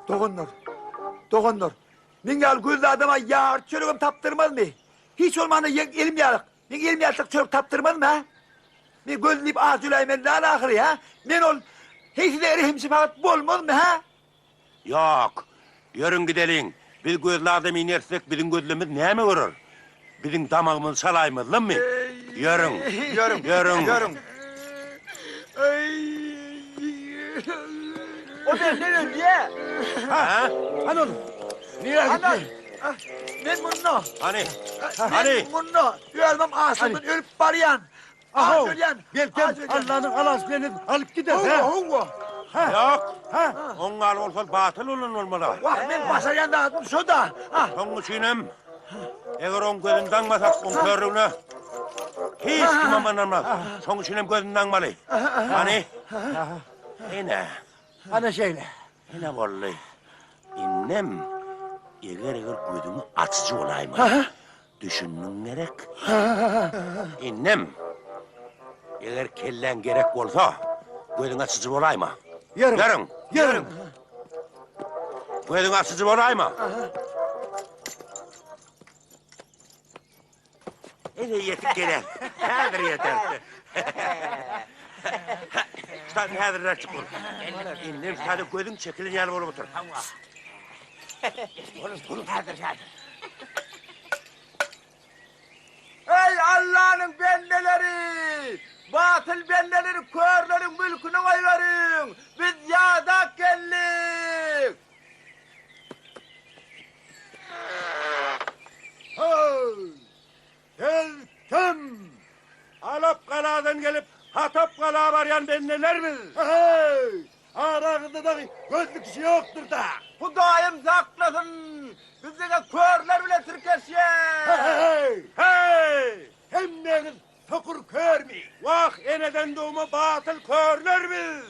Doganlar, doganlar, meň ýaly gözli adama ýarty çöregem tapdyrmazmy? Hiç bolmanda ýeň elim ýalyk, meň elim ýalyk çörek tapdyrmazmy, hä? Men gözli diýip aç öläýmeli däl ahyry, hä? Men ol, heý size rehim-şepagat bolmazmy, hä? Ýok. Ýörüň gideliň. Biz gözli adam inersek, biziň gözlemiz näme görer? Biziň damagymyzy çalaýmazlarmy? Ýörüň. Ýörüň. Ýörüň. Ýörüň. O bende ölýä. Ha? Hany ol? Nirä gitdi? Men munda. Hany? Hany? Men munda. Özümem açlykdan ölüp barýan. Aho, belkem Allanyň alasy bilen alyp gider. Hawa, hawa. Ýok. Oň ýaly bolsa batyl bolan bolmaly. Wah, men başarýan zadym şo-da. Şoň üçinem eger oň gözüni daňmasak, oň körlügine hiç kimem ynanmaz. Şoň üçinem gözüni daňmaly. Hany? Ine. Ana şeýle. Ine boldy. Indem eger-eger gözüňi açyjy bolaýmaly. Düşündiň gerek? Indem eger kelläň gerek bolsa, gözüňi açyjy bolaýma. Ýörüň. Ýörüň. Ýörüň. Gözüňi açyjy bolaýma. Ene ýetip geler. Häzir ýeter. Ştaýdan häzirräk çyk bol. Indem ştaýda gözüň çekilen ýaly bolup otur. Boluň, boluň. Häzir, häzir. Eý, Allanyň bendeleri! Batyl bendeleri körleriň mülküne goýberiň! Biz ýadap geldik! Heý! Siz kim? Alap galadan gelip, Hatap gala barýan bendeler biz! Heý! Araňyzda dagy gözli kişi ýokdur-da! Hudaýym saklasyn! Biz diňe körler bilen tirkeşýäs! Heý! Heý! Hemmäňiz sokur körmi? Wah, eneden dogma batyl körler biz!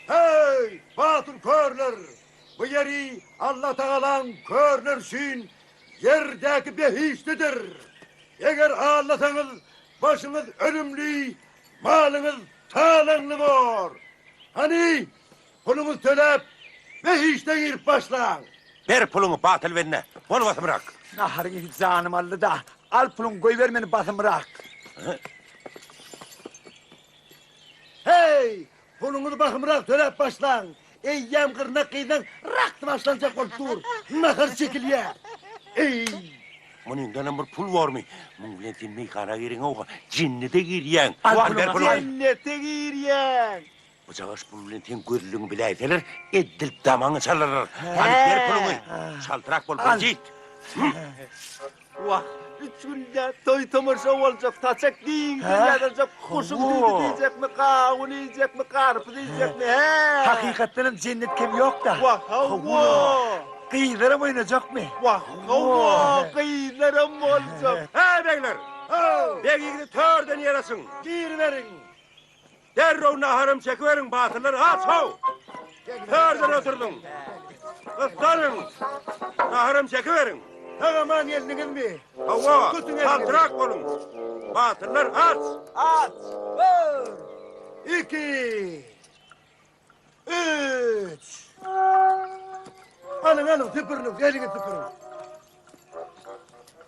Heý, batyl körler! Bu ýeri Allatagalaň körler üçin ýerdäki behişdidir. Eger aldasaňyz, başyňyz ölümli, malyňyz talaňly bor. Hany, puluňyzy töläp, behişde girip başlaň. Ber puluňy, batyl bende, bol basymrak. Naharyň ysy janymy aldy-da. Al puluňy, goýber meni basymrak. Heý, Puluňyzy bahymrak töläp başlaň. Eýýäm gyrnak gyzlaň raksy başlanjak bolup dur. Nahar çekilýär. Eý! Munyňdanam bir pul bormy? Muň bilen sen meýhana gireňok-a, jennete girýäň. Al Al ber puluňy. Jennete girýäň. Bujagaş pul bilen seň gözlügiňi biläýseler, eddil damaňy çalarlar. Hany ber puluňy. Çaltrak bol, bir jit. Wah, üç günde toý-tomaşa boljak, saçak giňden ýazyljak, guşuň süýdi diýjekmi, gawun iýjekmi, garpyz iýjekmi, hä? Hakykatdanam jennet kem ýok-da. Wah, hawa. Gyzlaram oýnajakmy? Wah, hawa, gyzlaram boljak. Hä, begler! Beg ýigidi törden ýer açyň! Giriberiň! Derrew naharam çekiberiň, batyrlar, aç-how! Törden oturdyň! Gyssanyň! Naharam çekiberiň! Sag-aman geldiňizmi? Hawa, Tutuň eliňizi! çaltrak boluň! Batyrlar, aç! Aç! Bir, iki, üç! Alyň, alyň, süpüriniň, eliňizi süpüriň!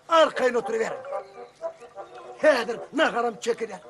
Arkaýyn oturyberiň. Häzir naharam çekiler.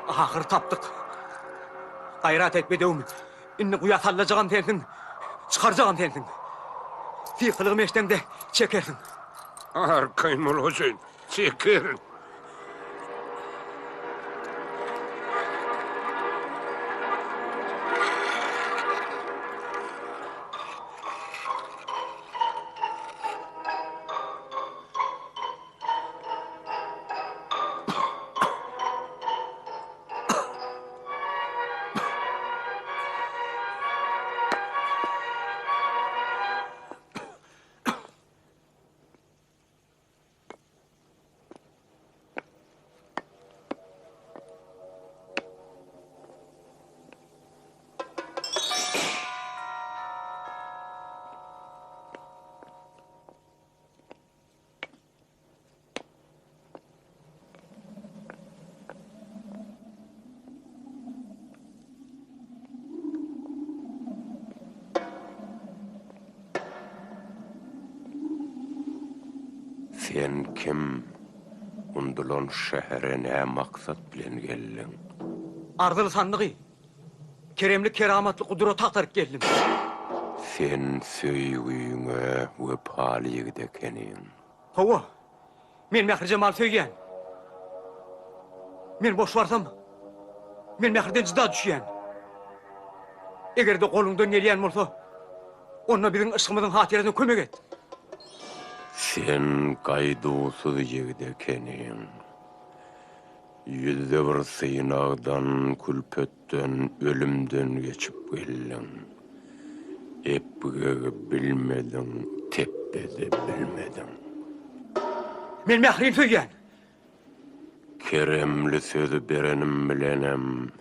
Ahyry tapdyk. Gaýrat et bedewim. Indi guýa sallajagam sensiň, çykarjagam sensiň. Sykylygymy eşdeňde çekersiň. Arkaýyn bol hojaýyn, çekerin. Sen kim? Undulan şähere nä maksat bilen geldiň? Arzyly sandygy, keremli keramatly gudraty agtaryp geldim. Sen söýgüňe wepaly ýigit ekeniň. Hawa, men Mährijemaly söýýän. Men boş barsam, men Mähriden jyda düşýän. Eger-de goluňdan gelýän bolsa, onda biziň yşgymyzyň hatyrasyna kömek et. Sen gaýduwsyz ýigit ekeniň. Ýüzde bir synagdan, külpetden, ölümden geçip geldiň. Epgegi bilmediň, tepbe-de bilmediň. Men Mährini söýýän. Keremli sözi berenim bilenem,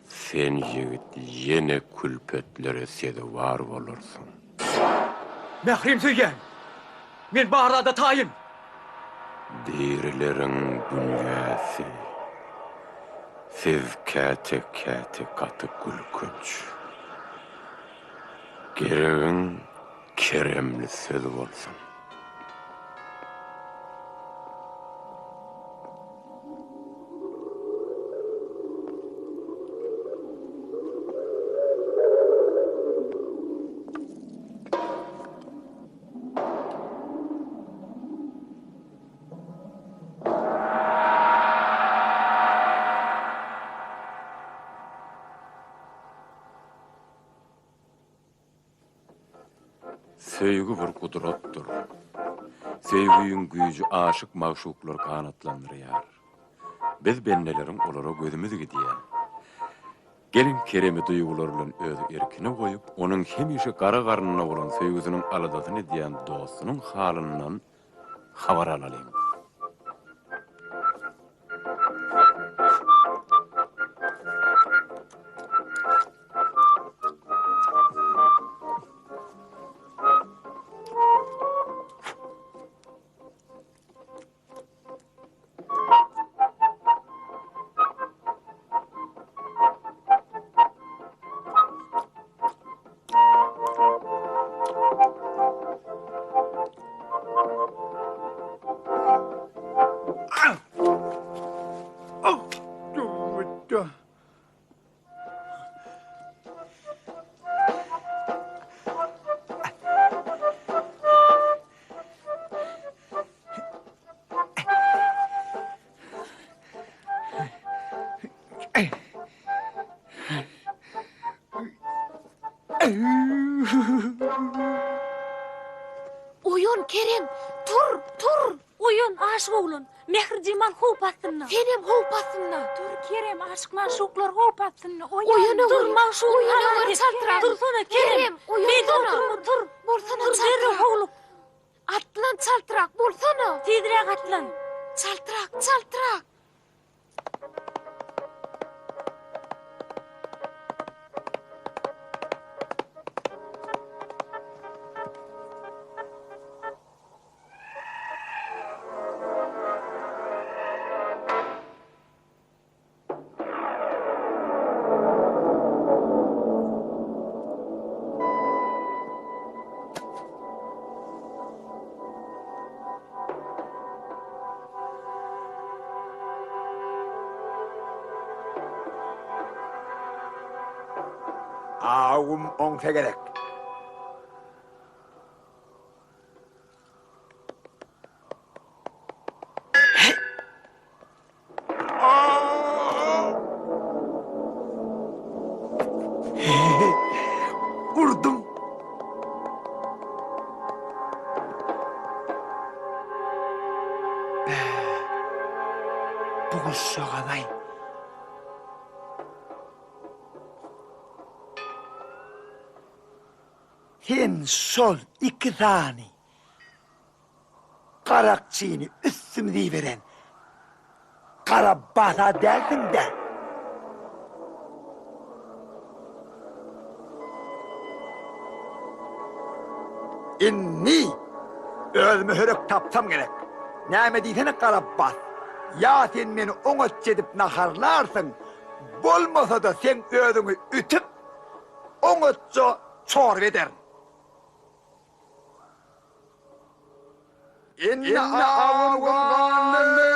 sen ýigit ýene külpetlere sezewar bolarsyň. Mährini söýýän. Men bar zada taýyn. Dirileriň dünýäsi. Siz käte-käte gaty gülkünç. Geregiň keremli söz bolsun. Söýgi bir gudratdyr. Söýgiň güýji aşyk-magşuklary ganatlandyrýar. Biz bendeleriň olara gözümiz gidýär. Geliň Keremi duýgular bilen öz erkine goýup, onuň hemişe gara garnynda bolan söýgüsiniň aladasyny edýän dostunyň halyndan habar alalyň. Oýan, Kerem! Tur, tur! Oýan, aşyk oglan! Mährijemal howp astynda! Senem howp astynda! Tur, Kerem, aşyk-magşuklar howp astynda! Oýan! Oýan, Tur, ogul! magşuk Oýan, halas ogul, et! çaltrak! Tursana, Kerem! Kerem, Beýdip oýansana! oturma, tur! Bolsana, Tur, derrew çaltrak! howluk! Atlan, çaltrak, bolsana! Tizräk atlan! Çaltrak, çaltrak! Awum oňsa gerek. Urdum. Bu guşjagaz-aý. Sen şol iki sany garakçyny üstümize iberen gara basa dälsiň-dä? Indi özüme hörek tapsam gerek. Näme diýsene gara bas. Ýa sen meni oňatja edip naharlarsyň, bolmasa-da seň özüňi ütüp, oňatja çorba ederin. Indi awum gandy.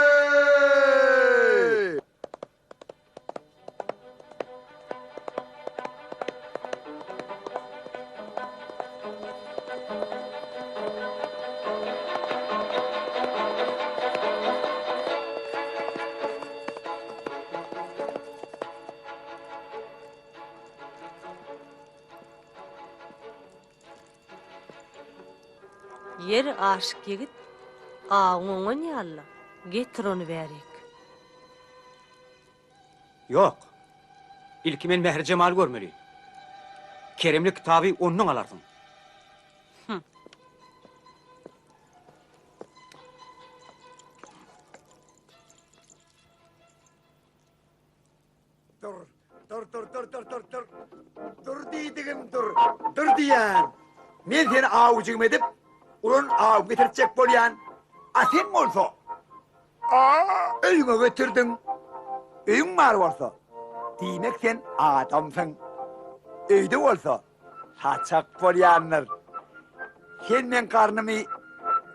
Ýeri aşyk ýigit, awyň oňan ýaly-la, getir ony bärik. Ýok. Ilki men Mährijemaly görmeli. Keremli kitaby ondan alarsyň. Hum. Dur, dur, dur, dur, dur, dur, dur. Dur diýdigim dur. Dur diýýän. Men seni awjygym edip, ulan aw getirtjek bolýan. A sen bolsa, a öýüňe getirdiň. Öýüň bar bolsa, diýmek sen adamsyň. Öýde bolsa, saçak bolýandyr. Sen meň garnymy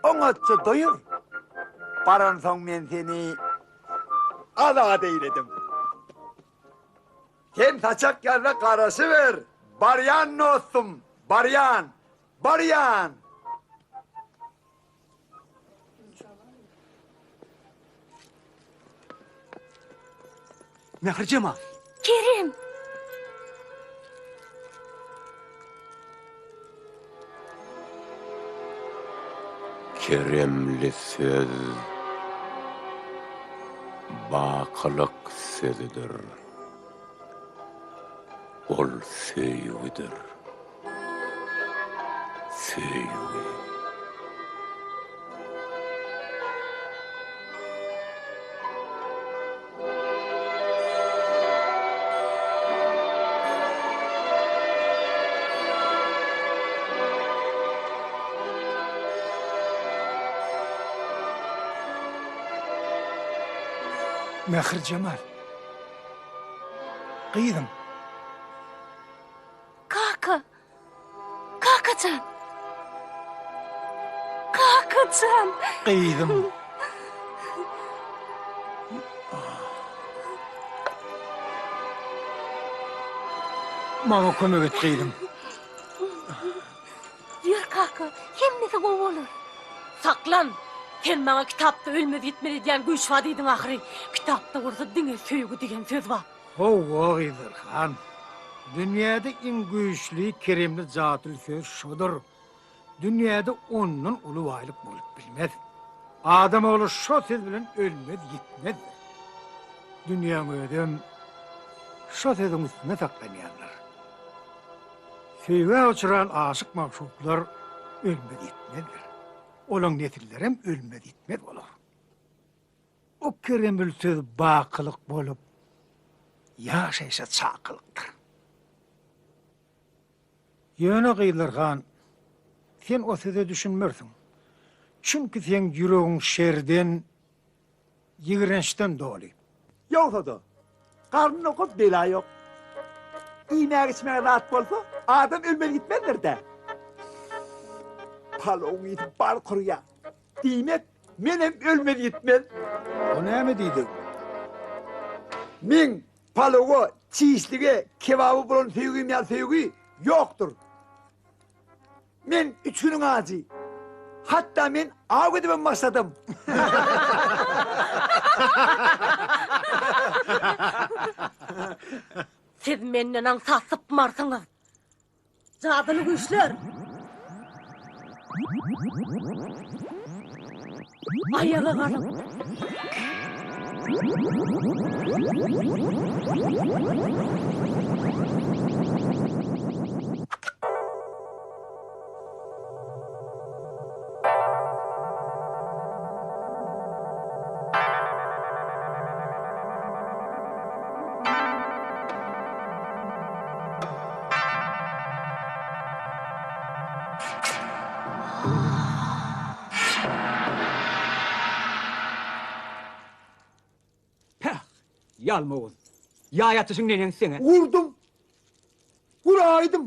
oňatja doýur. Baransoň men seni Azat eýledim. Sen saçak ýazda garaşyber. Barýan dostum, barýan, barýan. Mährijemal. Kerem! Keremli söz bakylyk sözüdir. Ol söýgüdir. Söýgi. Mährijemal. Gyzym. Kaka! Kakajan! Kakajan! Gyzym. Maňa kömek et gyzym. Ýör kaka, hemmesi gowy bolar. Saklan! Sen maňa kitapda ölmez-ýitmez edýän güýç bar diýdiň ahyry. Kitapda bolsa diňe söýgi diýen söz bar. Hawa, Gyzyl han. Dünýäde iň güýçli, keremli jadyly söz şodur. Dünýäde ondan uly baýlyk bolup bilmez. Adam ogly şo söz bilen ölmez-ýitmezdir. Dünýäň özem şo sözüň üstünde saklanýandyr. Söýgä uçran aşyk-magşuklar ölmez-ýitmezdir. Olaň nesillerem ölmez-ýitmez bolar. O keremli söz bakylyk bolup, ýaşaýşa çakylykdyr. Ýöne Gyzlar han, sen o söze düşünmersiň. Çünki seň ýüregiň şerden, ýigrençden doly. Ýogsa-da, garny doka bela ýok. Iýmäge-içmäge zat bolsa, adam ölmez-gitmezdir-dä. Palawyň ysy bal kurýar. Diýmek, menem ölmez-ýitmez. O näme diýdigiň? Meň palawa. çişlige, kebaba bolan söýgim ýaly söýgi ýokdur. Men üç günüň ajy. Hatda men aw edibem başladym. Siz menden aňsat sypmarsyňyz. Jadyly güýçler! Aýaga galyň! Päh, ýalmawuz. Ýaý atyşyň neneň seňe? Urdum. Uraýdym.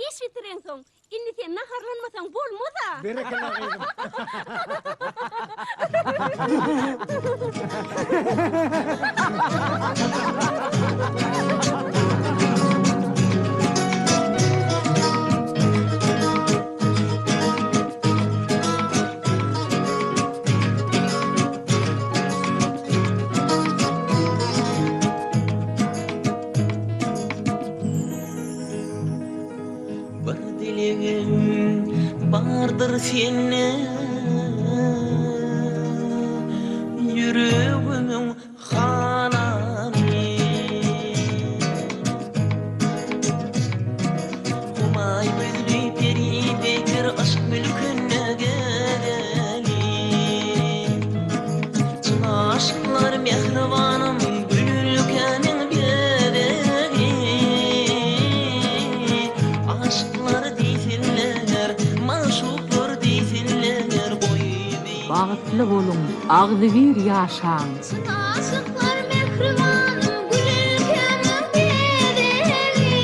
Iş bitireňsoň, indi sen naharlanmasaň bolmaz-a. Berekella gyzym. Bir dilegim bardyr senden Ýüregimiň halany Humaý gözli peri peýker yşk mülkünde gezeli Çyn aşyklar mähribanym gül ülkäniň bezegi Aşyklar diýsinler, magşuklar diýsinler goý Bagtly boluň, agzybir ýaşaň! Çyn aşyklar mähribanym gül ülkäniň bezegi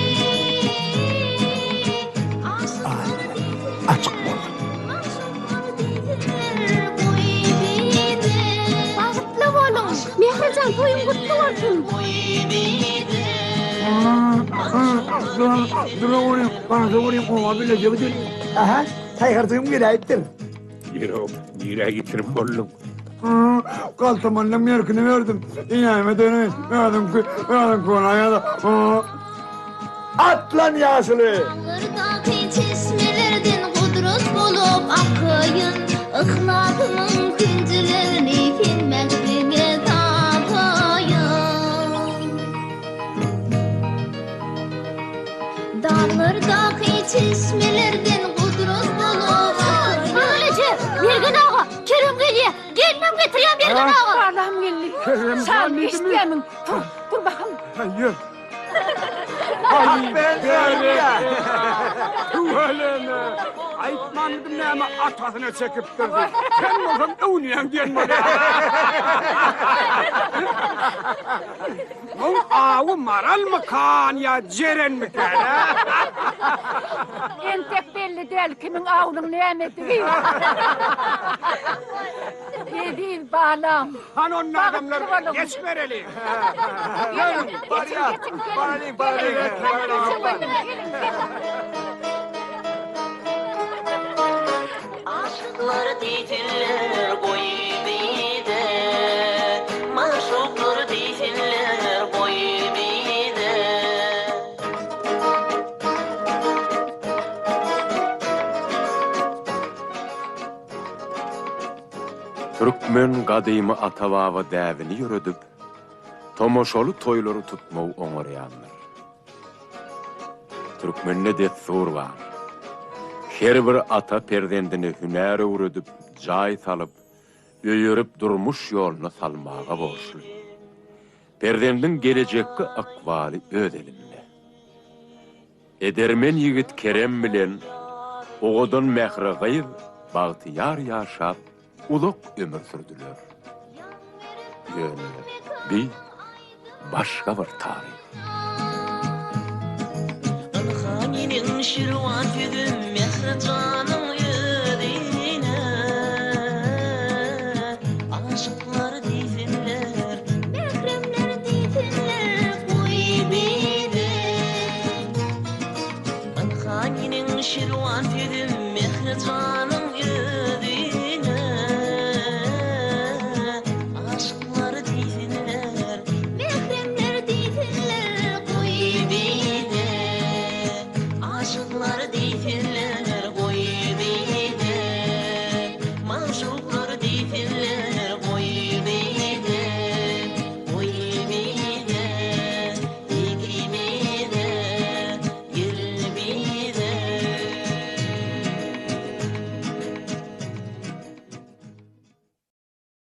Aşyklar diýsinler, Açyk bolsun. magşuklar diýsinler goý bize Bagtly boluň! Mährijan toýuň gutly bolsun! Dura görýän, ganata görýän, oňa bileje gidelim. Aha, taýharjygym geläýipdir. Ýok, nirä getirip bolduň? Galtamandan merkini berdim. Enäme döneýin, özüňki, özüňki bolaýada. Atlan ýaşuly! Daglardaky çeşmelerden gudrat bolup akaýyn, Yhlasymyň künjilerini sen mähriňe dataýyn. Daglardaky çeşmelerden gudrat bolup akaýyn. Maral eje, Mergen aga, Kerem gelýä. Gelinem getirýän Mergen aga. Balam geldi. Kerem Şam gelmedimi? eşitýärmiň? Tur, tur bakam. Ýör. Ay ben Tüweleme! Aýtmandym näme atasyna çekipdir diýip. Sen bolsaň öwünýäň diýen bolýar. Muň awy maralmykan ýa jerenmikan, a? Entek belli däl kimiň awunyň nämedigi. Eziz balam. Hany onda adamlar Bagtly boluň. geçibereli. Geliň, geçiň, geçiň, geliň. Baralyň, baralyň. Geliň, geliň, geliň. Aşyklar diýsinler goý bize, Magşuklar diýsinler goý bize. Türkmen gadymy ata-baba däbini ýöredip, tomaşaly toýlary tutmagy oňarýandyr. Türkmende dessur bar. Her bir ata perzendine hünär öwredip, jaý salyp, öýerip durmuş ýoluna salmaga borçly. Perzendiň gelejekki ykbaly öz elinde. Edermen ýigit Kerem bilen owadan Mähri gyz bagtyýar ýaşap, uzak ömür sürdüler. Ýöne bi başga bir taryh. Ynha meniň şirwan sözüm Mähri janyň özüne. Aşyklar diýsinler. Mähremler diýsinler goý bize. Jan ýeneň şirwan sözüm, Mähri janyň özi.